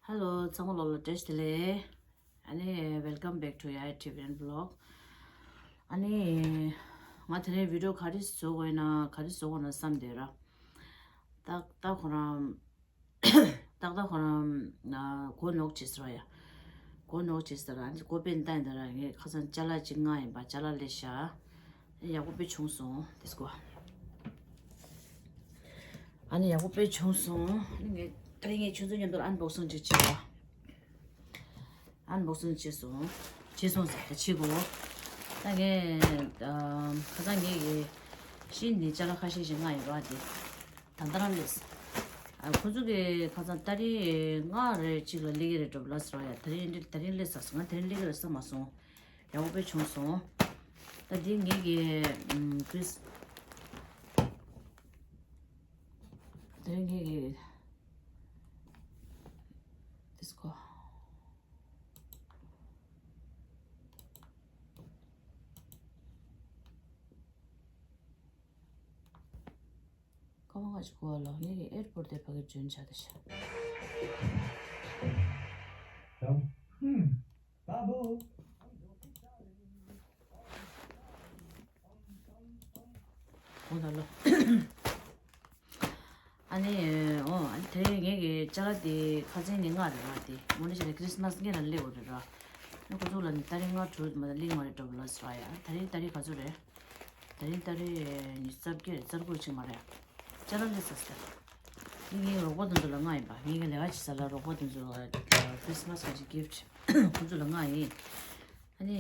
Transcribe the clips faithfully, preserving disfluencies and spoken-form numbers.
Hello, ཚང་མ་ལོ་ལ་བཀྲ་ཤིས་བདེ་ལེགས། ཨ་ནི། Welcome back to Yaya T V and Vlog. ཨ་ནི། ང་དེ་རིང་བི་ཌི་ཡོ་ག་རེ་བཟོ་དགོས་ན་ག་རེ་བཟོ་དགོས་ན་བསམ་བསྡད་ར། ཏག་ཏག་ཁོ་རང་། ཏག་ཏག་ཁོ་རང་། ཨ། མགོ་ནོག་བྱེད་ཟེར་བ་ཡ། མགོ་ནོག་བྱེད་ཟེར་ར། ཨ་ནི་མགོ་པན་བཏང་ཡིན་ད་ར། ངས་ཁ་སང་ཅ་ལག་ཅིག་མངགས་ཡིན་པ། ཅ་ལག་སླེབས་ཤག་ཡག་པོ་དཔེ་བྱུང་སོང་། དེ་སྐོ། ཨ་ནི་ཡག་པོ་དཔེ་བྱུང་སོང་། ཨ་ནི་ངས་དེ་རིང་ངས་ཁྱོད་ཚོ་མཉམ་དུ་ཨན་བོག་སིང་ཅིག་བྱེད་པ། ཨན་བོག་སིང་བྱས་སོང་། བྱས་སོང་ཟེར་ད་བྱེད་དགོས། ད་ངས་ཨ། ཁ་སང་ངས་ཀྱི་ཤིན་ནི་ཅ་ལག་ཁ་ཤས་ཤིག་མངགས་ཡོད་པ་དེ། ད་ལྟ་རང་སླེབས། ཨ། ཁོ་ཚོ་གི་ཁ་སང་ཏ་རིག་ལྔ་རེ་གཅིག་ལ་སླེབས་ཀྱི་རེད་འགྲོ་ལབ་ཟེར་བ་ཡ། དེ་རིང་དེ་རིང་སླེབས་ས་སོང་། ང་དེ་རིང་སླེབས་ཀྱི་རེད་བསམ་མ་སོང་། ཡག་པོ་དཔེ་བྱུང་སོང་། ད་འདི་ངེད་ཀྱི་ཨམ། ཀྲིས། དེ་རིང་ངེད་ཀྱི་དེ་སྐོ། ཀ་བ་ང་ཅིག་གོ་བ་ལ་ངེད་ཀྱི་ཨེར་པོར་ཊི་དེ་ཕ་གིར་འབྱོན་བྱ་དེ་ཤ། ཨོ་ད་ལོ། ཨ་ནི། ཨོ། ཨ་ནི་དེ་ངེད་ཀྱི་ཅ་ལག་དེ་ཁ་སང་ནས་མངགས་རེད་ར། དེ་མོ་ནི་བྱས་ན་ཁྲིས་མས་སྔོན་ལ་སླེབས་ཡོད་རེད་ར། ཨ་ནི་ཁོ་ཚོ་ལ་ནི་ཏ་རིག་ལྔ་དྲུག་མ་གཏོགས་སླེབས་མ་རེད་འགྲོ་ལབ་ཟེར་བ་ཡ། ད་རིང་ཏ་རིག་ག་ཚོད་རེད། ད་རིང་ཏ་རིག་ཉི་ཤུ་རྩ་བརྒྱད་རེད། རྩ་དགུ་ཅིག་མ་རེད། ཅ་ལག་སླེབས་ཚར་ཟེར། འདི་ངའི་རོགས་པ་དེ་ཚོ་ལ་མངགས་ཡིན་པ། ངའི་ལས་ཀ་བྱེད་ས་ལ་རོགས་པ་དེ་ཚོ་ལ་ཁྲིས་མས་ག་ཅིག་གིཕ་ཊི་ཁོ་ཚོ་ལ་མངགས་ཡིན། ཨ་ནི་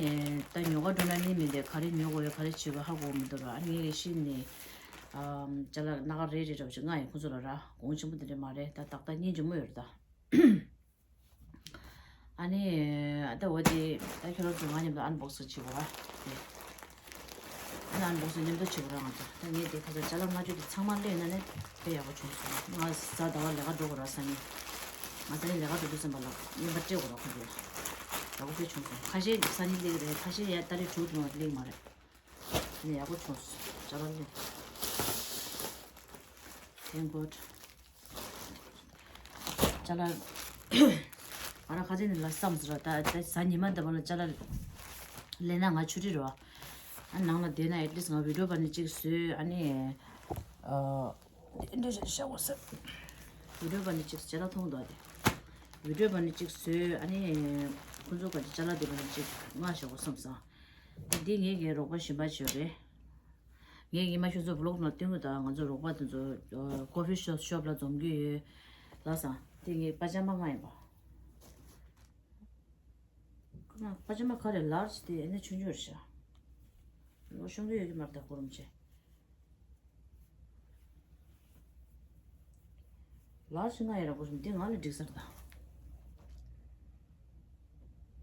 ད་ཉོ་ག་འགྲོ་ན་ནི་མི་འདི་ག་རེ་ཉོ་དགོས་ཡོད་ག་རེ་བྱེད་དགོས་ཧ་གོ་མི་འདུག་ར། ཨ་ནི་ངས་ཤིན་ནས་ཨམ། ཅ་ལག་སྣ་ཁ་རེ་རེ་འདྲ་བོ་ཅིག་མངགས་ཡིན་ཁོ་ཚོ་ལ་ར། གོང་ཆེན་པོ་དེ་འདྲ་མ་རེད། ད་ཏག་ཏག་སྙིང་རྗེ་མོ་ཡོད་རེད་ད། ཨ་ནི་ད་འོ་དེ་ད་ཁྱོད་རང་ཚོ་ང་མཉམ་དུ་ཨན་བོག་སིང་བྱེད་དགོས་ར། དེ་ཨ་ནི་ཨན་བོག་སིང་མཉམ་དུ་བྱེད་དགོས་ར། ང་ཚོ་ད་ངས་དེ་ཁ་ཚ་ཅ་ལག་ལྔ་བཅུ་དེ་ཚང་མ་སླེབས་ན་ནི་དཔེ་ཡག་པོ་བྱུང་སོང་། ང་གཟའ་ཟླ་བ་ལས་ཀ་འགྲོ་དགོས་ར། སང་ཉིན་ང་སང་ཉིན་ལས་ཀ་འགྲོ་དུས་ཙམ་པ་ལ་རྔན་པ་སྤྲད་དགོས་ར་ཁོང་ཚོ་ལ། ཡག་པོ་དཔེ་བྱུང་སོང་། ཁ་ཤས་སང་ཉིན་སླེབས་ཀྱི་རེད། ཁ་ཤས་ཡ་ཏ་རིག་དྲུག་ཙམ་པ་སླེབས་མ་རེད། ནས་ཡག་པོ་བྱུང་སོང་། ཅ་ལག་ལས། Thank God། ཅ་ལག་ང་རང་ཁ་སང་ནས་ལ་བསམ་ཟེར་བ། ད་ད་གཟའ་ཉི་མ་འདི་པ་ལ་ཅ་ལག་ལས་ན་ང་ཆུ་ཊི་རེད་བ། ཨ་ནང་ལ་བསྡད་ན་at least ང་བི་ཌི་ཡོ་པ་ནི་གཅིག་བཟོས། ཨ་ནི་ཨ་འདི་འདྲ་ཞིག་བཞག་དགོས་ཟེར། བི་ཌི་ཡོ་པ་ནི་གཅིག་ཅ་ལག་མཐོང་འདུག་ཨ་དེ། བི་ཌི་ཡོ་པ་ནི་གཅིག་བཟོས། ཨ་ནི་ཁོང་ཚོ་ག་ཅི་ཅ་ལག་འདི་པ་ནི་གཅིག་མངགས་བཞག་དགོས་བསམ་སོང་། འདི་ངེད་ཀྱི་རོགས་པ་གཞན་པ་ཅིག་ཡོད་རེད། ངས་ཉི་མ་ཁྱོད་ཚོ་བི་ལོག་ནང་སྟོན་གི་ད། ང་ཚོ་རོགས་པ་དེ་ཚོ་ཀོ་ཕི་ཤོབ་ཤོབ་ལ་འཛོམས་ཀྱི་ཡོད་ལབ་སོང་། དེ་ངས་པ་ཇ་མ་མངགས་ཡིན་པ། ཁོ་ན་པ་ཇ་མ་ག་རེ་ལར་ཇི་དེ་ཨེ་ནས་ཆུང་ཆུང་རེད་ཤག་ལོ་ཤོང་གི་ཡོད་ཀྱི་མ་རེད་ད་གོ་རིམ་ཆེ། ལར་ཇི་མངགས་ཡོད་ར་གོ་རིམ་དེ་ང་ལ་འགྲིག་ས་རེད་ད།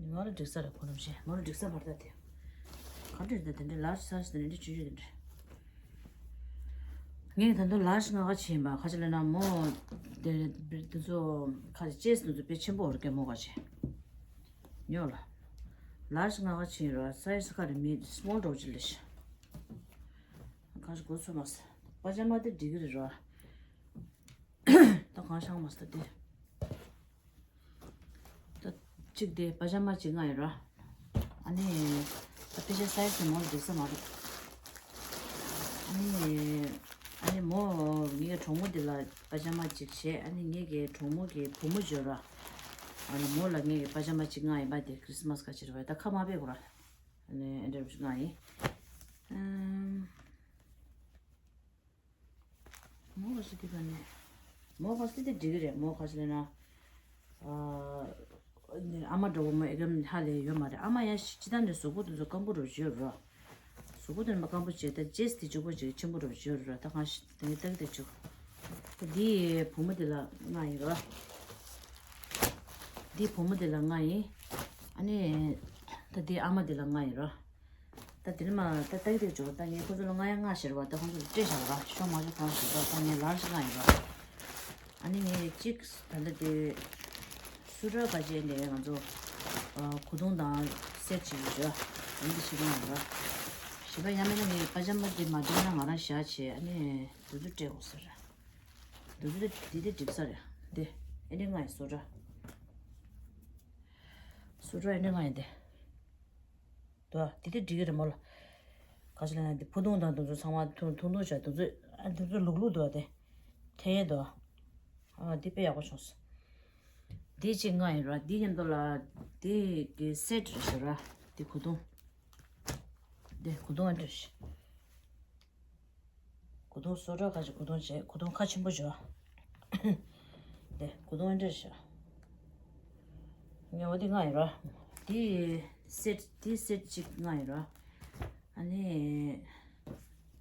ང་ལ་འགྲིག་ས་རེད་གོ་རིམ་ཆེ། མོ་ལ་འགྲིག་ས་མ་རེད་ད་དེ། ག་འདྲ་རེད་ད་དེ་འདྲ་ལར་ཇི་ས་ཇི་དེ་འདྲ་ཆུང་ཆུང་དེ་འདྲ། ངས་ད་དུང་ལར་ཇི་མངགས་ཆེན་པ་ཁ་ཅིག་ལབ་ན་མོ། དེ་དེ་ཚོ་ཁ་ཅིག་ཅེས་དེ་ཚོ་དཔེ་ཆེན་པོ་འོར་གེ་མོ་ཁ་ཅིག་ཉོ་ལ། ལར་ཇི་མངགས་ཆེན་ར་སའི་ཛི་ཁ་རེ་མི་སི་མོལ་འདྲ་བོ་ཅིག་ལས་ཤ། ཁ་ཅིག་གོ་ཚོད་མ་སོང་། པ་ཇ་མ་དེ་འགྲིག་གི་རེད་ར། ད་གང་ཤང་མ་སོང་དེ། ད་གཅིག་དེ་པ་ཇ་མ་གཅིག་མངགས་ཡོད་ར། ཨ་ནི་ད་ཕལ་ཆེར་སའི་ཛི་དེ་མོ་འགྲིག་ས་མ་རེད། ཨ་ནི་ཨ་ནི་མོ་ངའི་གྲོགས་མོ་དེ་ལ་པ་ཇ་མ་གཅིག་བྱས། ཨ་ནི་ངའི་གི་གྲོགས་མོ་གི་བུ་མོ་ཅིག་ཡོད་ར། ཨ་ནི་མོ་ལ་ངའི་གི་པ་ཇ་མ་གཅིག་མངགས་ཡིན་པ་དེ་ཁྲིས་མས་ག་ཅིག་རེད་པ། ད་ཁ་མ་ཕྱེ་གོ་ར། ཨ་ནི་ཨེ་འདྲ་མངགས་ཡིན། ཨམ། མོ་ག་ས་དེ་ག་ནས། མོ་ག་ས་དེ་འགྲིག་གི་རེད། མོ་ག་ས་ལབ་ན། ཨ་ནི་ཨ་མ་འདྲ་བོ་མོ་ཨེ་གམ་ཧ་ལས་ཡོད་མ་རེད། ཨ་མ་ཡང་ཤི་ཅི་ད་འདྲ་གཟུགས་པོ་དེ་ཚོ་སྐམ་པོ་འདྲ་བོ་ཅིག་ཡོད་རེད། གཟུགས་པོ་དེ་ནི་མ་སྐམ་པོ་བྱས། ད་ཅེས་དེ་གཅིག་པོ་ཅིག་ཆེན་པོ་འདྲ་བོ་ཅིག་ཡོད་རེད། ད་གང་ཤི་དེ་ནི་ཏག་ཏག་ཅིག་ད་འདི་བུ་མོ་དེ་ལ་མངགས་ཡིན་ར། འདི་བུ་མོ་དེ་ལ་མངགས་ཡིན། ཨ་ནི་ད་འདི་ཨ་མ་དེ་ལ་མངགས་ཡིན་ར། ད་དེ་ནི་མ་ད་ཏག་ཏག་འཇོག་ད་ངས་ཁོ་ཚོ་ལ་མངགས་ཡ་མངགས་ཤེར་བ། ད་ཁོ་ཚོ་ལ་སྤྲད་བཞག་ར། ཤོག་མ་ཤོག་གང་ཞིག་ར། ད་ངས་ལར་ཞིག་མངགས་ཡིན་ར། ཨ་ནི་ངས་གཅིག་ད་ལྟ་དེ་སུ་ར་ག་ཅེ་ནས་ང་ཚོ་ཨ་གོས་ཐུང་དང་སེ་ཊི་ཅིག་ཡོད་ར། ཨ་ནི་ཞིག་མངགས་ཡིན་ར། ཞིག་པ་ཡང་མིན་ན་ངས་པ་ཇ་མ་དེ་མ་འགྲིག་ན་ང་རང་བཞག་བྱས། ཨ་ནི་དེ་ཚོ་སྤྲད་དགོས་ཟེར་ར། དེ་ཚོ་དེ་དེ་འགྲིག་ས་རེད། དེ་ཨེ་འདྲ་མངགས་ཡིན་སུ་ར། སུ་ཊ་ར་ཨེ་འདྲ་ང་ཡིན་ཏེ། དོ། དེ་དེ་འགྲིག་གི་རེད་མོ་ལ། ག་ཅི་ལ་ན་དེ་ཕུ་ཐུང་དང་དེ་ཚོ་ཚང་མ་ཐུང་ཐུང་ཐུང་བྱ་དེ་ཚོ། ཨ་དེ་ཚོ་ལུག་ལུག་དོ་དེ། ཐལ་ཡས་དོ། ཨ་དེ་དཔེ་ཡག་པོ་བྱུང་སོང་། དེ་གཅིག་ང་ཡིན་ར། དེ་མཉམ་དུ་ལ་དེ་གི་སེ་ཊི་རེད་ཤག་ར། དེ་གོས་ཐུང་། དེ་གོས་ཐུང་ཨ་འདྲ་ཞིག་གོས་ཐུང་སོ་ཊ་ཁ་ཅིག་གོས་ཐུང་བྱས། གོས་ཐུང་ཁ་ཆེན་པོ་བྱས། དེ་གོས་ཐུང་ཨེ་འདྲ་ཞིག་ངས་འོ་དེ་ང་ཡིན་ར། དེ་སེ་ཊི་དེ་སེ་ཊི་གཅིག་ང་ཡིན་ར། ཨ་ནི་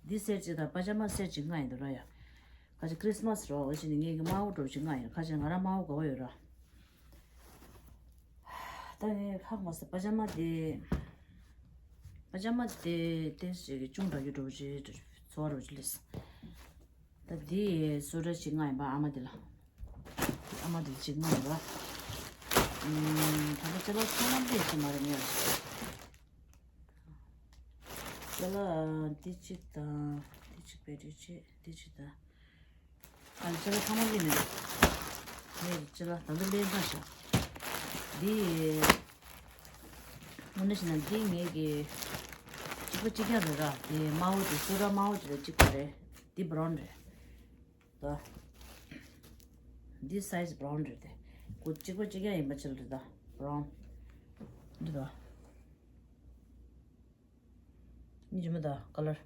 དེ་སེ་ཊི་གཅིག་དང་པ་ཇ་མ་སེ་ཊི་གཅིག་ང་ཡིན་འདུག་ར་ཡ། ཁ་ཅིག་ཁྲིས་མས་ར། འོ་ཅི་ནི་ངས་ཀྱི་དམར་པོ་འདྲ་པོ་ཅིག་ང་ཡིན། ཁ་ཅིག་ང་རང་དམར་པོ་དགའ་པོ་ཡོད་ར། ད་ངས་ཧ་གོ་མ་སོང་། པ་ཇ་མ་དེ། པ་ཇ་མ་དེ་ཏོག་ཙམ་ཅུང་དྲག་རྒྱུ་འདྲ་པོ་ཅིག་ཚོར་བ་འདྲ་པོ་ཅིག་སླེབས་སོང་། ད་དེ་སོ་ཊ་ཅིག་ང་ཡིན་པ། ཨ་མ་དེ་ལ། ཨ་མ་དེ་ལ་ཅིག་ང་ཡིན་པ། ཨུམ། ད་ལྟ་ཅ་ལག་ཚང་མ་སླེབས་ཀྱི་མ་རེད་ངས། ཅ་ལག་འདི་གཅིག་དང་། འདི་གཅིག་པའི་འདི་གཅིག་འདི་གཅིག་དང་། ཨ་ནི་ཅ་ལག་ཚང་མ་སླེབས་མི་འདུག་ངས་ཅ་ལག་ད་ལྟ་སླེབས་ཚར་ཤག་འདི་དངོས་གནས་བྱས་ན་འདི་ངས་ཀྱི་གཅིག་པ་གཅིག་རྐྱང་རེད་ར། དེ་དམར་པོ་དེ་སོ་ཊ་དམར་པོ་དེ་ལ་གཅིག་པ་རེད། འདི་བྷ་རའུན་རེད་ད། འདི་སའི་ཛི་བྷ་རའུན་རེད་དེ། ཁོ་གཅིག་པ་གཅིག་རྐྱང་ཡིན་པ་ཅིག་རེད་ད། བྷ་རའུན་འདི་ད། གཉིས་ཆེན་པོ་དང་ཀ་ལར།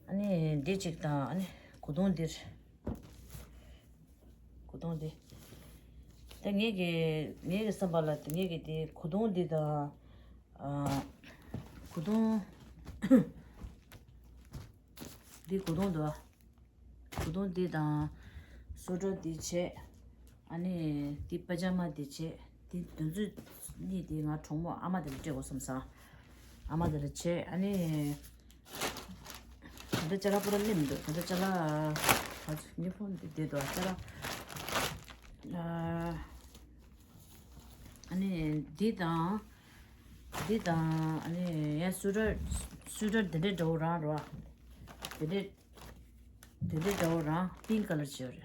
ཨ་ནི་འདི་གཅིག་དང་། ཨ་ནི་གོས་ཐུང་འདིར། གོས་ཐུང་འདི། ད་ངེད་ཀྱི་ངེད་ཀྱི་བསམ་པ་ལ་ངེད་ཀྱི་འདི་གོས་ཐུང་འདི་དང་། ཨ། གོས་ཐུང་། འདི་གོས་ཐུང་འདུག་གོས་ཐུང་འདི་དང་། སོ་ཊ་འདི་བྱས། ཨ་ནི་འདི་པ་ཇ་མ་འདི་བྱས། འདི་དེ་ཚོ་གཉིས་འདི་ང་གྲོགས་མོ་ཨ་མ་དེ་ལ་སྤྲད་དགོས་བསམ་སོང་། ཨ་མ་དེ་ལ་བྱས། ཨ་ནི་ད་ལྟ་ཅ་ལག་པུ་ར་སླེབས་མི་འདུག་ད་ལྟ་ཅ་ལག་ང་ཚོ་ངའི་ཕོན་འདི་བསྡད་འདུག་ཅ་ལག་ཨ་ནི་འདི་དང་། འདི་དང་། ཨ་ནི་ཡ་སུ་ཊ་སུ་ཊ་འདི་འདྲའི་འདྲ་པོ་རང་རེད་པ། འདི་འདྲའི། དེ་འདྲའི་འདྲ་པོ་རང་པིང་ཀ་ལར་བྱས་པ་རེད།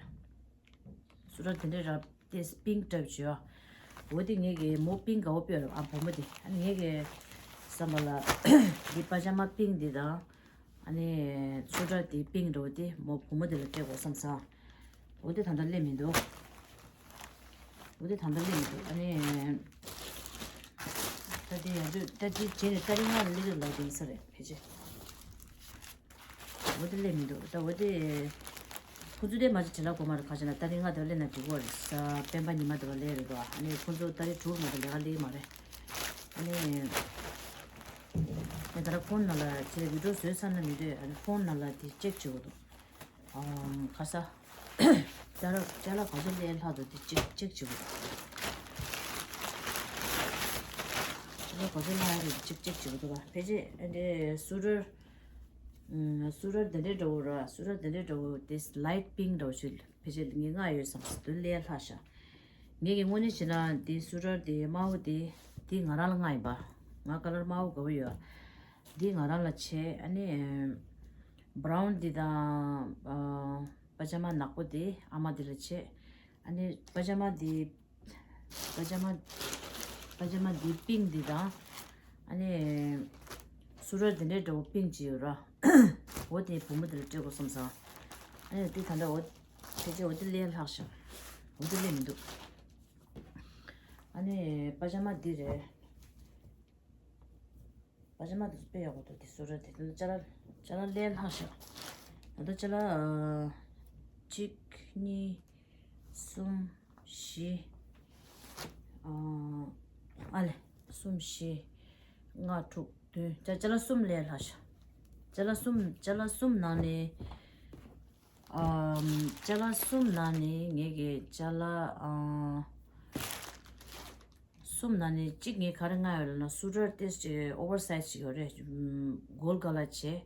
སུ་ཊ་དེ་འདྲའི་རང་དེ་པིང་ཀ་འདྲ་པོ་བྱས་པ། འོ་དེ་ངེད་ཀྱི་མོ་པིང་ཀ་དགའ་པོ་དཔེ་ཡོད་རེད། ཨ་བུ་མོ་དེ། ཨ་ནི་ངེད་ཀྱི་བསམ་པ་ལ་འདི་པ་ཇ་མ་པིང་ཀ་འདི་དང་། ཨ་ནི་སུ་ཊ་དེ་པིང་ཀ་འདྲ་པོ་དེ་མོ་བུ་མོ་དེ་ལ་སྤྲད་དགོས་བསམ་སོང་། འོ་དེ་ད་ལྟ་སླེབས་མི་འདུག་འོ་དེ་ད་ལྟ་སླེབས་མི་འདུག་ཨ་ནི་ད་དེ་ཡང་དུས་ད་དེ་བྱས་ནས་ཏ་རིག་ལྔ་ལ་སླེབས་ཀྱི་ལབ་དེ་ཡིན་ས་རེད། ཕལ་ཆེར། འོ་དེ་སླེབས་མི་འདུག་ད་འོ་དེ། ཁོ་ཚོ་དེ་མ་གཅིག་བྲེལ་བ་དགོས་མ་རེད། ག་ཅི་ན་ཏ་རིག་ལྔ་དེ་བ་སླེབས་ན་འགྲིག་གི་རེད་ས། སྤེན་པ་ཉི་མ་དེ་བ་སླེབས་རེད་དོ། ཨ་ནི་ཁོ་ཚོ་ཏ་རིག་དྲུག་མ་གཏོགས་ལས་ཀ་སླེབས་མ་རེད། ཨ་ནི། ངས་ད་ལྟ་ཕོན་ནང་ལ་ཁྱེད་བི་ཌིའོ་བཟོས་ཚར་ན་མི་འདོད། ཨ་ནི་ཕོན་ནང་ལ་དེ་ཅེག་བྱེད་དགོས་འདུག་ཨམ། ཁ་ས། ཅ་ལག་ཅ་ལག་ག་ཚོད་སླེབས་ལྷག་འདུག་དེ་ཅེག་ཅེག་བྱེད་དགོས་འདུག་ཅ་ལག་ག་ཚོད་སླེབས་ཡོད་རེད་ཅེག་ཅེག་བྱེད་དགོས་འདུག་ག་ཕལ་ཆེར་ཨ་འདྲའི་སུ་ཊར། ཨུམ། སུ་ཊར་དེ་འདྲའི་འདྲ་པོ་ར། སུ་ཊར་དེ་འདྲའི་འདྲ་པོ་དེ་ལའིཊ་པིང་ཀ་འདྲ་པོ་ཞིག་ཕལ་ཆེར་ངས་མངགས་ཡོད་བསམ་སོང་། དེ་སླེབས་ལྷག་ཤག་ངེད་ཀྱི་དངོས་གནས་བྱས་ན་དེ་སུ་ཊར་དེ་དམར་པོ་དེ་དེ་ང་རང་ལ་མངགས་ཡིན་པ། ང་ཀ་ལར་དམར་པོ་དགའ་པོ་ཡོད། དེ་ང་རང་ལ་བྱས། ཨ་ནི་བྷ་རའུན་དེ་དང་། ཨ། པ་ཇ་མ་ནག་པོ་དེ་ཨ་མ་དེ་ལ་བྱས། ཨ་ནི་པ་ཇ་མ་དེ། པ་ཇ་མ། པ་ཇ་མ་འདི་པིང་ཀ་འདི་དང་། ཨ་ནི། སུ་ཊར་འདི་འདྲའི་འདྲ་པོ་པིང་ཀ་ཅིག་ཡོད་ར། འོ་དེ་བུ་མོ་དེ་ལ་སྤྲད་དགོས་བསམ་སོང་། ཨ་ནི་དེ་ད་ལྟ་འོ། ཕལ་ཆེར་འོ་དེ་སླེབས་ལྷག་ཤག་འོ་དེ་སླེབས་མི་འདུག་ཨ་ནི་པ་ཇ་མ་འདི་རེད། པ་ཇ་མ་དེ་ཚོ་དཔེ་ཡག་པོ་འདུག་དེ་སུ་ཊར་དེ་ད་ལྟ་ཅ་ལག་ཅ་ལག་སླེབས་ལྷག་ཤག་ད་ལྟ་ཅ་ལག་ཨ། གཅིག་གཉིས། གསུམ། བཞི། ཨ། ཨ་ལེ། གསུམ། བཞི། ལྔ། དྲུག་བདུན། ཅ་ཅ་ལག་གསུམ་སླེབས་ལྷག་ཤག་ཅ་ལག་གསུམ། ཅ་ལག་གསུམ་ནང་ནས། ཨམ། ཅ་ལག་གསུམ་ནང་ནས་ངེད་ཀྱི་ཅ་ལག་ཨ། གསུམ་ནང་ནས་གཅིག་ངས་ག་རེ་མངགས་ཡོད་ལབ་ན། སུ་ཊར་ཏོག་ཙམ་ཨོ་ཝར་སའིཛ་ཅིག་ཡོད་རེད། ཨམ། གོལ་ཀ་ལར་བྱས།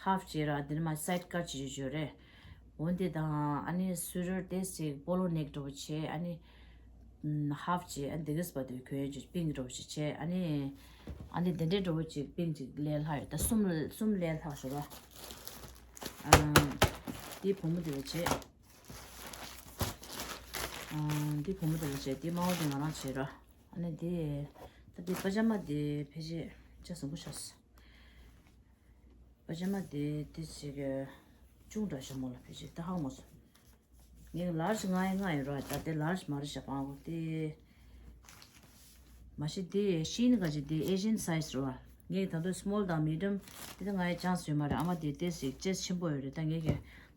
ཧབ་བྱས་ར། དེ་ནས་མར་སའིཌ་ཀཊ་བྱས་བྱས་ཡོད་རེད། འོ་དེ་དང་། ཨ་ནི་སུ་ཊར་ཏོག་ཙམ་པོ་ལོ་ནེག་འདྲ་པོ་བྱས། ཨ་ནི་ཧབ་བྱས། ཨ་ནི་དེ་གིས་པ་དེ་གྱོན་ཡོད་ཅིག་པིང་ཀ་འདྲ་པོ་ཞིག་བྱས། ཨ་ནི་ཨ་ནི་དེ་འདྲའི་འདྲ་པོ་ཅིག་པིང་ཀ་ཅིག་སླེབས་ལྷག་ཡོད། ད་གསུམ་གསུམ་སླེབས་ལྷག་ཤག་ར། ཨ། དེ་བུ་མོ་དེ་ལ་བྱས། ཨ། འདི་བུ་མོ་དེ་ལ་བྱས། འདི་དམར་པོ་དེ་ང་རང་བྱས་ར། ཨ་ནི་འདི་ འདི་པ་ཇ་མ་འདི་ཕལ་ཆེར་ཆ་བཟང་པོ་ཤོར་སོང་། པ་ཇ་མ་འདི་དེ་ཅིག་ཅུང་འདྲ་ཤོར་མོ་ལ་ཕལ་ཆེར་ད་ཧ་གོ་མ་སོང་། ངས་ལར་ཇི་ང་ཡི་ང་ཡི་རོ་ད་དེ་ལར་ཇི་མ་རེད་ཤག་པང་གོ་དེ། མ་གཞི་དེ་ཤིན་ག་ཅིག་དེ་ཨེ་ཤན་སའི་ཛི་རོ། ངས་ད་དུང་སི་མོལ་དང་མི་ཌམ་དེ་ད་ང་ཡི་ཅང་སི་ཡོད་མ་རེད། ཨ་མ་དེ་དེ་ཞིག་ཅེས་ཆེན་པོ་ཡོད་རེད། ད་ངས་ཀྱི་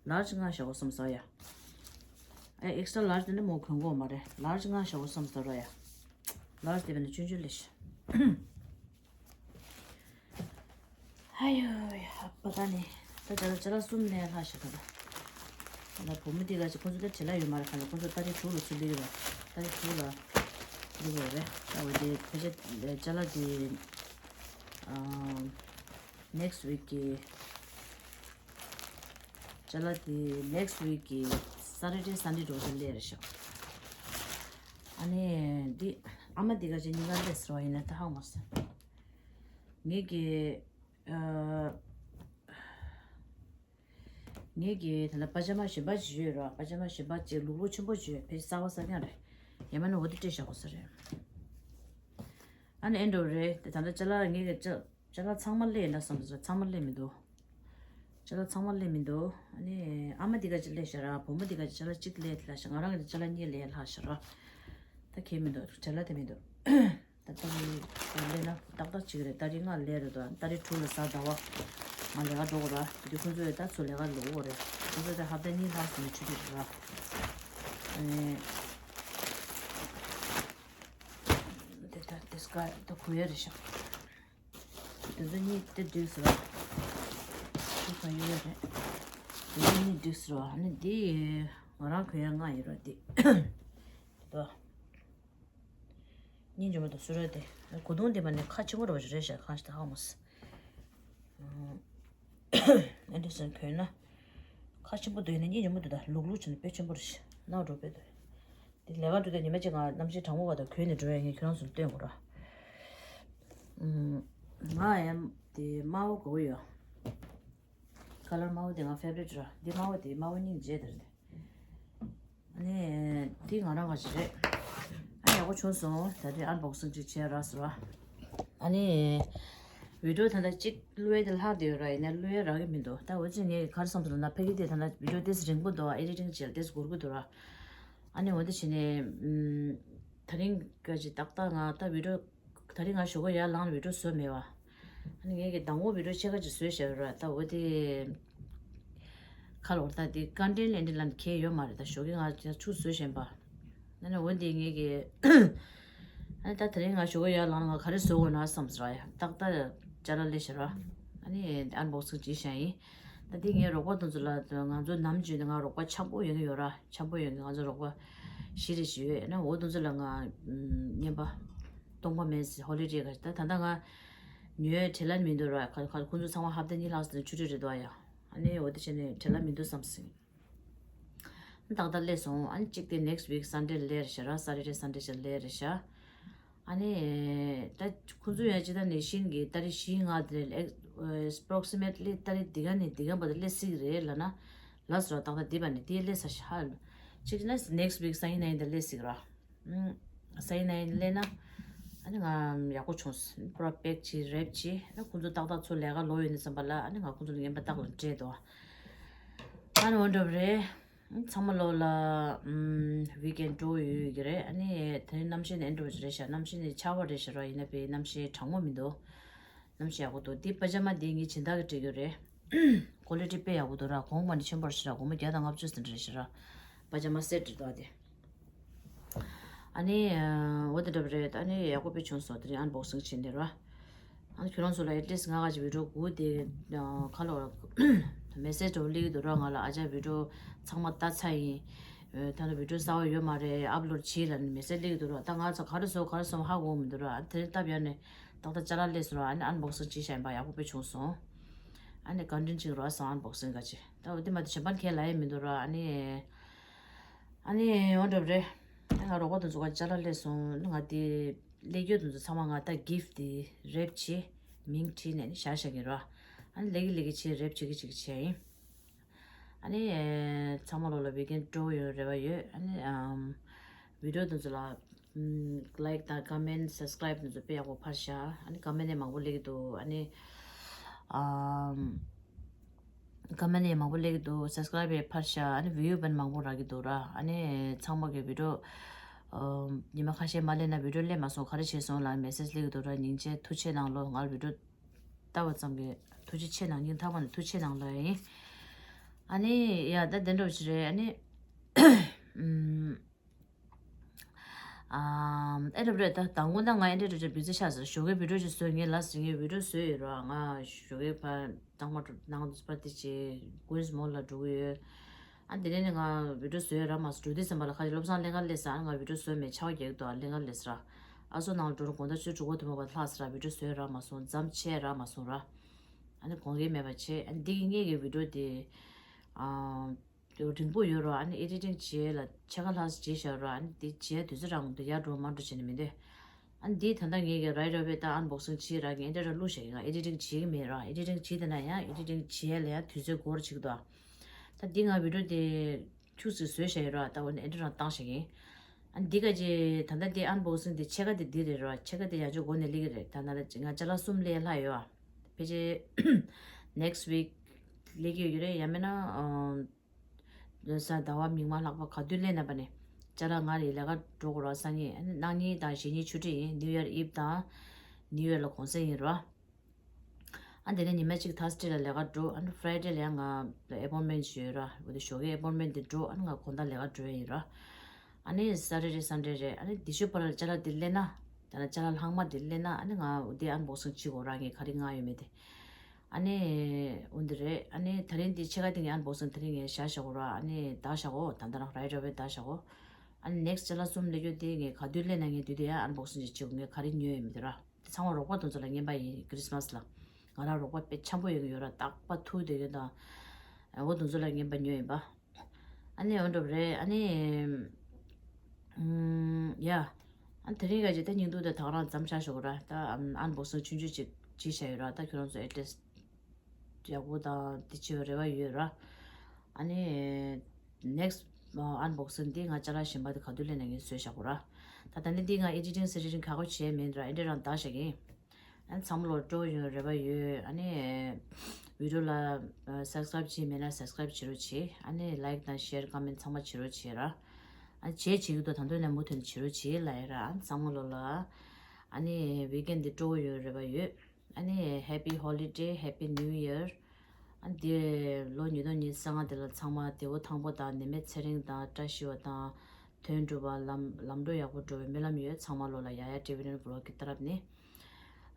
ལར་ཇི་ང་ཤོར་གོ་བསམ་སོང་ཡ། ཨེ་ཨེག་སི་ཊ་ར་ལར་ཇི་དེ་འདྲ་མོ་གོན་གོ་མ་རེད། ལར་ཇི་ང་ཤོར་གོ་བསམ་སོང་རོ་ཡ། ལར་ཇི་དེ་བས་ན་ཆུང་ཆུང་ལས་ཤི། ཨ་ཡོ་ཡ་ཧ་པ་ད་ནི་ད་ཅ་ལག་ཅ་ལག་གསུམ་ལས་ལྷག་ཤག་ད་ད། ད་བུ་མོ་དེ་ག་ཅིག་ཁོ་ཚོ་ད་བྲེལ་བ་ཡོད་མ་རེད། ཁ་ནས་ཁོ་ཚོ་ཏ་རིག་དྲུག་ལ་ཚུར་སླེབས་ཡོད་རེད། ཏ་རིག་དྲུག་ལ་སླེབས་ཡོད་རེད། ད་འོ་དེ་ཕལ་ཆེར་ཅ་ལག་དེ་ཨམ་ནེག་སི་ཝིག་གི་ཅ་ལག་དེ་ནེག་སི་ཝིག་གི་སེ་ཊར་ཌེ་སན་ཌེ་འགྲོ་དུས་སླེབས་རེད་ཤག་ཨ་ནི་འདི་ཨ་མ་འདི་ག་ཅིག་གཉིས་ཀ་སླེབས་ཟེར་བ་ཡིན་ན་ད་ཧ་གོ་མ་སོང་། ངེད་ཀྱི་ཨ། ངེད་ཀྱི་ད་ལྟ་པ་ཇ་མ་གཞན་པ་ཅིག་ཡོད་ར། པ་ཇ་མ་གཞན་པ་ཅིག་ལུག་ལུག་ཆེན་པོ་ཅིག་ཡོད། ཕལ་ཆེར་གསར་པ་གསར་རྐྱང་རེད། ཡང་མིན་ན་འོ་དེ་སྤྲད་བཞག་དགོས་ས་རེད། ཨ་ནི་ཨེ་འགྲོ་རེད་དེ། ད་ལྟ་ཅ་ལག་ངེད་ཀྱི་ཅ་ཅ་ལག་ཚང་མ་སླེབས་ཡིན་ན་བསམ་ས་རེད། ཚང་མ་སླེབས་མི་འདུག་ཅ་ལག་ཚང་མ་སླེབས་མི་འདུག་ཨ་ནི་ཨ་མ་འདི་ག་ཅིག་སླེབས་ཤག་ར། བུ་མོ་འདི་ག་ཅིག་ཅ་ལག་གཅིག་སླེབས་ལྷག་ཤག་ང་རང་གི་ཅ་ལག་གཉིས་སླེབས་ལྷག་ཤག་ར། ད་ཁྱད་མི་འདུག་བྲེལ་བ་དེ་མི་འདུག་ད་ལྟ་ཡི་ད་ལས་ན་ཏག་ཏག་ཅིག་རེད། ཏ་རིག་ལྔ་ལས་རེད་དོ། ཏ་རིག་དྲུག་ལ་གཟའ་ཟླ་བ་ང་ལས་ཀ་འགྲོ་དགོས་ར། དེ་དུས་ཁོང་ཚོས་ད་ཚུར་ལས་ཀ་ལོག་དགོས་རེད། ཁོང་ཚོ་ད་ཧབ་ཏ་གཉིས་ལྷག་ཙམ་ནས་ཆུ་ཚོད་རེད་ར། ཨ་ནི་དེ་ད་དེ་སྐ་ད་གུ་ཡ་རེད་ཤག་དེ་ཚོ་གཉིས་དེ་འདུག་ཟེར་བ། དེ་ག་ཡོད་རེད། དེ་ཚོ་གཉིས་འདུག་ཟེར་བ། ཨ་ནི་དེ་ང་རང་གུ་ཡ་ལྔ་ཡོད་ར་དེ། དོ། སྙིང་རྗེ་མོ་དང་སུ་ར་དེ། གོས་ཐུང་དེ་མ་ནི་ཁ་ཆེན་པོ་ར་བ་ཞིག་རེད་ཤག་ཁ་ཞིག་ད་ཧ་མོ་སི། ཨེ་འདྲ་སེ་གོན་ན། ཁ་ཆེན་པོ་འདུག་ཡིན་ན་སྙིང་རྗེ་མོ་འདུག་ད་ལུག་ལུག་བྱས་ན་དཔེ་ཆེན་པོ་རེད་ཤག་ནག་འགྲོ་དཔེ་འདུག་དེ་ལས་ཀ་འགྲོ་དུས་ཉི་མ་གཅིག་ང་གནམ་གཤིས་གྲང་མོ་བ་དང་གོན་ནས་འགྲོ་ཡ། ངས་ཁྱོད་རང་ཚོར་སྟོན་དགོས་ར། ང་ཡང་དེ་དམར་པོ་དགོས་ཡོད། ཁ་ལར་དམར་པོ་དེ་ང་ཕེ་བ་རིཊ་ར། འདི་དམར་པོ་དེ་དམར་པོ་སྙིང་རྗེ་དེ་རེད། ཨ་ནི་འདི་ང་རང་ག་ཞིག་རེད། ཨ་ནི་ཡག་པོ་བྱུང་སོང་། ད་རེས་ཨན་བོག་སིང་ཅིག་བྱས་ར་ཟེར་བ། ཨ་ནི་བི་ཌིའོ་ད་ལྟ་གཅིག་བླུགས་ཡས་དེ་ལྷག་བསྡད་ཡོད་ར། ཡིན་ན་བླུགས་ཡས་རག་གི་མི་འདུག་ད་འོ་ཙི་ངས་ག་རེ་བསམ་སོང་ལབ་ན། ཕ་གི་དེ་ད་ལྟ་བི་ཌིའོ་དེ་རིང་པོ་འདུག་ཨེ་ཌི་ཊིང་བྱས་དེ་འགོར་གི་འདུག་ར། ཨ་ནི་འོ་དེ་བྱས་ནས་ཨམ། ད་རིང་ག་ཅིག་ཏག་ཏག་ང་ད་བི་ཌིའོ་ད་རིང་ང་ཞོགས་ཀ་ཡར་ལངས་ནས་བི་ཌིའོ་བཟོས་མེད་པ། ཨ་ནི་ངས་ཀྱི་མདང་དགོང་བི་ཌིའོ་ཕྱེད་ཀ་ཅིག་བཟོས་བཞག་ཡོད་ར། ད་འོ་དེ་ཁ་ལོར་ད་དེ་ཀོན་ཊེན་ཊི་ལེན་ཊི་ལ་ཁྱད་ཡོད་མ་རེད། ད་ཞོགས་ཀས་ང་ཚུར་བཟོས་བཞིན་པ། ཨ་ནི་འོ་དེ་ངས་ཀྱི་ཨ་ནི་ད་དེ་རིང་ང་ཞོགས་ཀས་ཡར་ལངས་ང་ག་རེ་བཟོ་དགོས་ན་བསམ་ཟེར་ར། ཡ་ཏག་ཏག་ཅ་ལག་སླེབས་ཤག་ར། ཨ་ནི་ཨན་བོག་སིང་བྱས་བཞག་ཡིན། ད་དེ་ངའི་རོགས་པ་དེ་ཚོ་ལ་ང་ཚོ་ནམ་རྒྱུན་ནས་ང་རོགས་པ་འཆམ་པོ་ཡོང་གི་ཡོད་ར། འཆམ་པོ་ཡོང་གི་ང་ཚོ་རོགས་པ་བཞི་རེ་བཞི་ཡོད། ཨ་ནི་འོ་དེ་ཚོ་ལ་ང་ཨམ་རྔན་པ་སྟོང་པ་མེད་ཟེར། ཧོ་ལི་ཌེ་ག་ད་ད་ལྟ་ང་ཉོ་ཡ་བྲེལ་བ་མི་འདུག་ར། ཁ་ཁ་ཁོང་ཚོ་ཚང་མ་ཧབ་ཏ་གཉིས་ལྷག་ཙམ་ཆུ་ཚོད་རེ་འདུག་ཨ་ཡ། ཨ་ནི་འོ་དེ་བྱས་ནས་བྲེལ་བ་མི་འདུག་བསམ་སོང་། ཏག་ཏག་སླེབས་སོང་། ཨ་ནི་གཅིག་དེ་ནེག་སི་ཝིག་སན་ཌེ་སླེབས་རེད་ཤག་ར། སེ་ཊར་ཌེ་སན་ཌེ་ཅིག་སླེབས་རེད་ཤག་ཨ་ནི་ད་ཁོང་ཚོ་ཡང་ཅི་ད་ནས་ཤིན་གྱི་ཏ་རིག་བཞི་ལྔ་དེ་ཨེ་པོ་རོག་སི་མེ་ཊི་ལི་ཏ་རིག་འདི་ག་ནས་འདི་ག་བར་དུ་སླེབས་སྲིད་ཀྱི་རེད་ལབ་ན། ལགས་སོ། ཏག་ཏག་འདི་བར་ནས་དེ་སླེབས་ས་ཤག་གཅིག་ན་ནེག་སི་ཝིག་སང་ཉིན་གནངས་ཉིན་དེ་སླེབས་སྲིད་ཀྱི་ར། ཨུམ། སང་ཉིན་གནངས་ཉིན་སླེབས་ན་ཨ་ནི་ང་ཡག་པོ་བྱུང་སོང་། པུ་ར་པེག་བྱས་རེབ་བྱས། ཨ་ཁོང་ཚོ་ཏག་ཏག་ཚུར་ལས་ཀ་ལོག་ཡོང་དུས་ཙམ་པ་ལ་ཨ་ནི་ང་ཁོང་ཚོ་ལ་རྔན་པ་རྟགས་ལ་སྤྲད་དོ། ཨ་ནི་འོ་འདྲ་བ་རེད། ཚང་མ་ལོ་ལ་ཨམ་ཝིག་ཨེན་ཌི་འགྲོ་ཡོད་ཀྱི་རེད། ཨ་ནི་དེ་རིང་གནམ་གཤིས་ནི་ཨེ་འདྲ་བ་ཞིག་རེད་ཤག་གནམ་གཤིས་ནི་ཆར་པ་རེད་ཤག་ར། ཡིན་ན་དཔེ་གནམ་གཤིས་གྲང་མོ་མི་འདུག་གནམ་གཤིས་ཡག་པོ་འདུག་འདི་པ་ཇ་མ་འདི་ངའི་སྦྱིན་བདག་གིས་སྤྲད་ཀྱི་རེད། ཀོ་ལི་ཊི་དཔེ་ཡག་པོ་འདུག་ར། གོང་མ་ནི་ཆེན་པོ་རེད་ཤག་ར། སྒོར་མོ་བརྒྱ་དང་ལྔ་བཅུ་ཙམ་རེད་ཤག་ར། པ་ཇ་མ་སེ་ཊི་རེད་འདུག་ཨ་དེ། ཨ་ནི་འོ་དེ་འདྲ་བ་རེད། ཨ་ནི་ཡག་པོ་དཔེ་བྱུང་སོང་། དེ་རིང་ཨན་བོག་སིང་བྱས་འདི་ར། ཨ་ནི་ཁྱོད་རང་ཚོ་ལ་ཨེ་ཊི་ལིསཊ་ང་ག་ཅིག་བི་ཌིའོ་དགུ་དེ་ཁ་ལོ་མེ་སེ་ཇི་འདྲ་བོ་སླེབས་ཀྱི་འདུག་ར། ང་ལ་ཨ་ཅག་བི་ཌིའོ་ཚང་མ་ལྟ་ཚར་ཡིན། ད་ལྟ་བི་ཌིའོ་གསར་པ་ཡོད་མ་རེད། ཨབ་ལོཌ་བྱེད་ལབ་ནས་མེ་སེ་ཇི་སླེབས་ཀྱི་འདུག་ར། ད་ང་ཚོ་ག་རེ་བཟོ་ག་རེ་བཟོ་ཧ་གོ་མི་འདུག་ར། ཨ་དེ་རིང་སྟབས་ཡག་ནས་ཏག་ཏག་ཅ་ལག་སླེབས་སོང་ར། ཨ་ནི་ཨན་བོག་སིང་བྱས་བཞག་ཡིན་པ་ཡག་པོ་དཔེ་བྱུང་སོང་། ཨ་ནི་ཀོན་ཊེན་ཊི་ཅིག་རག་སོང་ཨན་བོག་སིང་ག་ཅིག་ད་འོ་དེ་མ་གཏོགས་གཞན་པ་ཁས་ལེན་ཡས་མི་འདུག་ར། ཨ་ནི། ཨ་ནི་འོ་འདྲ་བ་རེད། ཨ་ང་རོགས་པ་དེ་ཚོ་ག་ཅ་ལག་སླེབས་སོང་། ང་དེ་སླེབས་རྒྱུ་དེ་ཚོ་ཚང་མ་ང་ད་གིཕ་ཊི་དེ་རེབ་བྱས་མིང་བྲིས་ནས་ནི་བཞག་བཞག་གི་ར། ཨ་ནི་སླེབས་ཀྱི་སླེབས་ཀྱི་བྱས་རེབ་བྱེད་ཀྱི་བྱེད་ཀྱི་བྱས་ཡིན། ཨ་ནི་ཚང་མ་ལོ་ལ་ཝིག་ཨེན་འགྲོ་ཡོང་རེ་བ་ཡོད། ཨ་ནི་ཨམ་བི་ཌིའོ་དེ་ཚོ་ལ། ཨམ། like དང་comment subscribe དེ་ཚོ་དཔེ་ཡག་པོ་ཕར་བཞག་ཨ་ནི་comment ཡང་མང་པོ་སླེབས་ཀྱི་འདུག་ཨ་ནི། ཨམ། comment ཡང་མང་པོ་སླེབས་ཀྱི་འདུག subscribe ཡང་ཕར་བཞག་ཨ་ནི་view དཔེ་མང་པོ་རག་གི་འདུག་ར། ཨ་ནི་ཚང་མ་གི་video ཨམ། ཉི་མ་ཁ་ཤས་མ་སླེབས་ན་video སླེབས་མ་སོང་། ག་རེ་བྱས་སོང་ལབ་message སླེབས་ཀྱི་འདུག་ར། སྙིང་རྗེ། ཐུགས་རྗེ་གནང་ལོ། ང་video ལྟ་བ་ཙམ་གྱིས་ཐུགས་རྗེ་ཆེ་གནང་། སྙིང་ཐག་པ་ནས་ཐུགས་རྗེ་གནང་ལོ་ཡིན། ཨ་ནི་ཡ་ད་དེ་འདྲ་བོ་ཞིག་རེད། ཨ་ནི་ཨམ། ཨམ། ཨེ་འདྲ་རེད། ད་དང་པོ་ད་ང་ཨེ་འདྲ་འདྲ་བི་ཛི་ཆགས་སོང་། ཞོགས་ཀའི་video ཅིག་བཟོས། ངས་ལབ་ཟིན་ངས་video བཟོས་ཡོད་ར། ང་ཞོགས་ཀའི་ཕར་ནང་མ་འགྲོ་ནང་དུ་པར་ཏི་ཅིག་ཀུན་སི་མོལ་ལ་འགྲོ་གི་ཡོད། ཨ་དེ་ནས་ནི་ང་video བཟོས་ཡོད་ར་མ་སོང་། འགྲོ་དུས་ཙམ་པ་ལ་ཁ་ཅིག་བློ་བཟང་ལྷན་ཁང་སླེབས་ས། ཨ་ང་video བཟོས་མེད། ཆར་པ་རྒྱག་གི་འདུག་ཨ་ལྷན་ཁང་སླེབས་ས་ར། ཨ་སོ་ནང་ལ་འགྲོ་རུ་དགོང་དག་ཆུ་དྲུག་པ་ཐུག་མ་བ་ལྷག་ས་ར། video བཟོས་ཡོད་ར་མ་སོང་། མཚམས་ཆད་ར་མ་སོང་ར། ཨ་ནི་དགོངས་འགལ་མེད་པ་བྱས། ཨ་ནི་འདི་གི་ངེད་ཀྱི་video དེ་ཨ། རིང་པོ་ཡོད་ར། ཨ་ནི་editing བྱས་ལ་ཕྱེད་ཀ་ལྷག་བྱས་བཞག་ར། ཨ་ནི་དེ་བྱས་དུས་ཚོད་རང་དུ་ཡར་འགྲོ་མར་འགྲོ་བྱས་ནས་མི་འདོད། ཨ་ནི་དེ་ད་ལྟ་ངེད་ཀྱི་right away ད་unboxing བྱས་ར། ངས་འདི་འདྲ་བླུགས་བཞག་ཡིན། ང་editing བྱེད་ཀྱི་མེད་ར། editing བྱས་དེ་ན་ཡང་editing བྱས་ལ་ཡང་དུས་ཚོད་འགོར་ཅིག་འདུག་ད་འདི་ང་video དེ་ཁྱུག་ཙིག་བཟོས་བཞག་ཡིན་ར། ད་འོ་ནི་edit རང་བཏང་བཞག་ཡིན། ཨ་ནི་འདི་ག་ཅི་ད་ལྟ་འདི་unboxing དེ་ཕྱེད་ཀ་དེ་འདི་རེད་ར། ཕྱེད་ཀ་དེ་ཡང་ཅིག་འགོར་ནས་སླེབས་ཀྱི་རེད། ད་ན་ལ་ང་ཅ་ལག་གསུམ་སླེབས་ལྷག་ཡོད། ཨ་ཕལ་ཆེར་next week སླེབས་ཀྱི་ཡོད་ཀྱི་རེད། ཡང་མིན་ན་ཨམ། གཟའ་ཟླ་བ་མིག་དམར་ལྷག་པ་ག་དུས་སླེབས་ན་པ་ནས་ཅ་ལག་ང་རེ་ལས་ཀ་འགྲོ་དགོས་ར། སང་ཉིན་ཨ་ནི་གནངས་ཉིན་དང་གཞེས་ཉིན་ཆུ་ཊི་ཡིན། New Year Eve དང་New Year ལ་གུང་སེང་ཡིན་ར། ཨ་དེ་ནས་ཉི་མ་གཅིག་Thursday ལ་ལས་ཀ་འགྲོ། ཨ་ནི་Friday ལ་ཡང་ང་appointment ཞིག་ཡོད་ར། འོ་དེ་ཞོགས་ཀའི་appointment དེ་འགྲོ། ཨ་ནི་ང་དགོང་དག་ལས་ཀ་འགྲོ་ཡ་ཡིན་ར། ཨ་ནི་Saturday Sunday རེད། ཨ་ནི་དེ་ཤུ་པ་ལ་ཅ་ལག་དེ་སླེབས་ན་ད་ན་ཅ་ལག་ལྷག་མ་དེ་སླེབས་ན་ཨ་ནི་ང་འོ་དེ་unboxing བྱེད་དགོས་ར། ངས་ག་རེ་མངགས་ཡོད་མེད་དེ། ཨ་ནི་འོ་འདི་རེད། ཨ་ནི་ད་རིང་འདི་ཕྱེད་ཀ་དེ་ངས་unboxing དེ་རིང་ངས་བཞག་བཞག་གོ་ར། ཨ་ནི་ད་བཞག་གོ་ད་ལྟ་རང་right away ད་བཞག་གོ་ཨ་ནི་next ཅ་ལག་གསུམ་སླེབས་རྒྱུ་དེ་ངས་ག་དུས་སླེབས་ན་ངས་དུས་དེ་ཡང་unboxing ཅིག་བྱེད་དགོས། ངས་ག་རེ་ཉོས་ཡོད་མེད་དེ་ར། དེ་ཚང་མ་རོགས་པ་དེ་ཚོ་ལ་རྔན་པ་ཡིན། Christmas ལ་ང་རང་རོགས་པ་དཔེ་འཆམ་པོ་ཡོད་ཀྱི་ཡོད་ར། རྟག་པར་ཐུག་བསྡད་ཡོད་དང་འོ་དེ་ཚོ་ལ་རྔན་པ་ཉོས་ཡིན་པ། ཨ་ནི་འོ་འདྲ་རེད། ཨ་ནི་ཨམ། ཡ། ཨ་དེ་རིང་ག་ཅིག་ད་ཉིན་དུ་ད་ད་ག་རང་མཚམས་བཞག་ཞོག་ར། ད་unboxing ཆུང་ཆུང་ཅིག་བྱས་བཞག་ཡོད་ར། ད་ཁྱོད་རང་ཚོ་address ཡག་པོ་དང་དེ་བྱེད་པའི་རེ་བ་ཡོད་ར། ཨ་ནི་next unboxing འདི་ང་ཅ་ལག་གཞན་པ་དེ་ག་དུས་སླེབས་ན་ངས་བཟོས་བཞག་གོ་ར། ད་ད་ནི་འདི་ང་editing editing ག་གོ་བྱས་མེད་ར། ཨེ་འདྲ་རང་བཏང་བཞག་གིན། ཨ་ནི་ཚང་མ་ལོ་སྤྲོ་ཡོང་རེ་བ་ཡོད། ཨ་ནི་video ལ་subscribe བྱས་མེད་ན་subscribe བྱེད་རོགས་བྱེད། ཨ་ནི་like དང་share comment ཚང་མ་བྱེད་རོགས་བྱེད་ར། ཨ་ནི་བྱས་བྱེད་ཀྱི་འདུག་ད་དུང་ནས་མུ་མཐུད་ནས་བྱེད་རོགས་བྱེད་ལ་ཡ་ར། ཨ་ནི་ཚང་མ་ལོ་ལ་ཨ་ནི་weekend འདི་སྤྲོ་ཡོང་རེ་བ་ཡོད། ཨ་ནི་happy holiday, happy new year. ཨ་འདི་ལོ་ཉིས་སྟོང་ཉི་ཤུ་རྩ་ལྔ་འདི་ལ་ཚང་མ་བདེ་པོ་ཐང་པོ་དང་ནད་མེད་ཚེ་རིང་དང་བཀྲ་ཤིས་པ་དང་དོན་འགྲུབ་པ་ལམ་ལམ་འགྲོ་ཡག་པོ་འགྲོ་བའི་སྨོན་ལམ་ཡོད། ཚང་མ་ལོ་ལ་ཡ་ཡ་ཊི་ཝི་ནེ་ཝི་ལོག་གི་ཏ་རབ་ནས་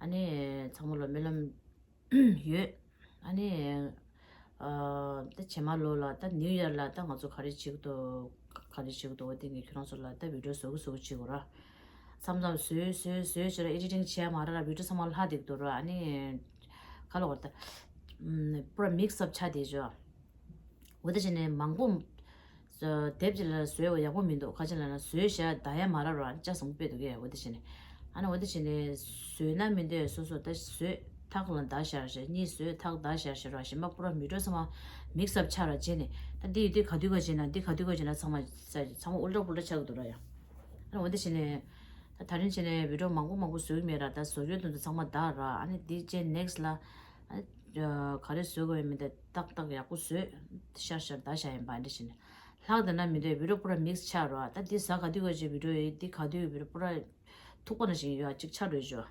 ཨ་ནི་ཚང་མ་ལོ་སྨོན་ལམ་ཡོད། ཨ་ནི་ཨ་ད་རྗེས་མ་ལོ་ལ་ད་new year ལ་ད་ང་ཚོ་ག་རེ་བྱེད་ཀྱི་འདུག་ག་རེ་བྱེད་ཀྱི་འདུག་འོ་དེ་ངས་ཁྱོད་རང་ཚོ་ལ་ད་video བཟོ་གི་བཟོ་གི་བྱེད་དགོས་ར། མཚམས་མཚམས་བཟོས་བཟོས་བཟོས་བྱས་ར་editing བྱས་མ་ར་ར་video ཚང་མ་ལྷག་བསྡད་ཀྱི་འདུག་ར། ཨ་ནི་ག་ལ་བར་ད་པུ་ར་mix up ཆགས་བསྡད་བྱས། འོ་དེ་བྱས་ནས་མང་པོ་དེབ་ཅིག་ལ་བཟོས་བ་ཡག་པོ་མི་འདུག་ག་ཅི་ལ་ན་བཟོས་བཞག་ད་ཡ་མ་ར་ར་ཅག་བཟང་པོ་དཔེ་འདུག་གས། འོ་དེ་བྱས་ནས་ཨ་ནི་འོ་དེ་བྱས་ནས་བཟོས་ན་མི་འདོད་སོ་སོ་ད་བཟོས་ཐག་ལ་ད་ཤར་ཤར་གཉིས་བཟོས་ཐག་ད་ཤར་ཤར་ར་གཞན་པ་པུ་ར་མི་འགྲོ་ཚང་མ་mix up ཆགས་ར་བྱས་ནས་ད་འདི་ཡི་འདི་ག་དུས་ག་བྱས་ན་འདི་ག་དུས་ག་བྱས་ན་ཚང་མ་ཚང་མ་ཨུལ་ཏྲ་པུལ་ཏྲ་ཆགས་ཀྱི་འདུག་ར་ཡ། ཨ་ནི་འོ་དེ་བྱས་ནས་ད་ད་རིང་བྱས་ནས་video མང་པོ་མང་པོ་བཟོས་ཀྱི་མེད་ར། ད་བཟོ་རྒྱུ་དེ་ཚོ་ཚང་མ་ད་ར། ཨ་ནི་འདི་བྱས་next ལ་ཨ་ག་རེ་བཟོ་དགོས་ཡོད་མེད་དེ་ཏག་ཏག་ཡག་པོ་བཟོས་ཤར་ཤར་ད་ཤར་ཡིན་པ་འདི་བྱས་ནས། ལྷག་དེ་ན་མི་འདོད་video པུ་ར་mix ཆགས་རོ། ད་འདི་ཟ་ག་དུས་ག་ཅིག་video ཡོད་འདི་ག་དུས་video པུ་ར་ཐུག་པ་ན་ཞིག་ཡོད་ཅིག་ཆགས་རོ་ཞོ།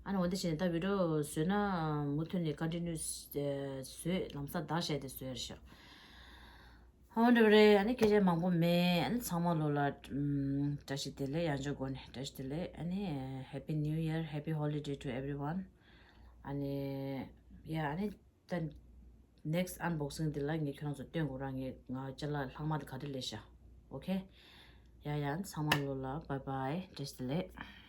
ཨ་ནི་འོ་འདི་བྱས་ནས་ད་video བཟོས་ན་མུ་མཐུད་ནས་continue བཟོས་ལམ་སང་ད་ཤར་དེ་བཟོས་ར་ཤོ། ཧོན་འདྲ་བ་རེད། ཨ་ནི་སྐད་ཆ་མང་པོ་མེད། ཨ་ནི་ཚང་མ་ལོ་ལ་ཨམ་བཀྲ་ཤིས་བདེ་ལེགས། ཡང་བསྐྱར་སྒོ་ནས་བཀྲ་ཤིས་བདེ་ལེགས། ཨ་ནི་happy new year, happy holiday to everyone. ཨ་ནི་ཡ་ཨ་ནི་ད་next unboxing འདི་ལ་ངས་ཁྱོད་རང་ཚོ་སྟོན་དགོས་ར། ངས་ང་ཅ་ལག་ལྷག་མ་དེ་ག་རེ་ལས་ཤག་ཨོ་ཁེ། ཡ་ཡ་ཚང་མ་ལོ་ལ་bye bye བཀྲ་ཤིས་བདེ་ལེགས།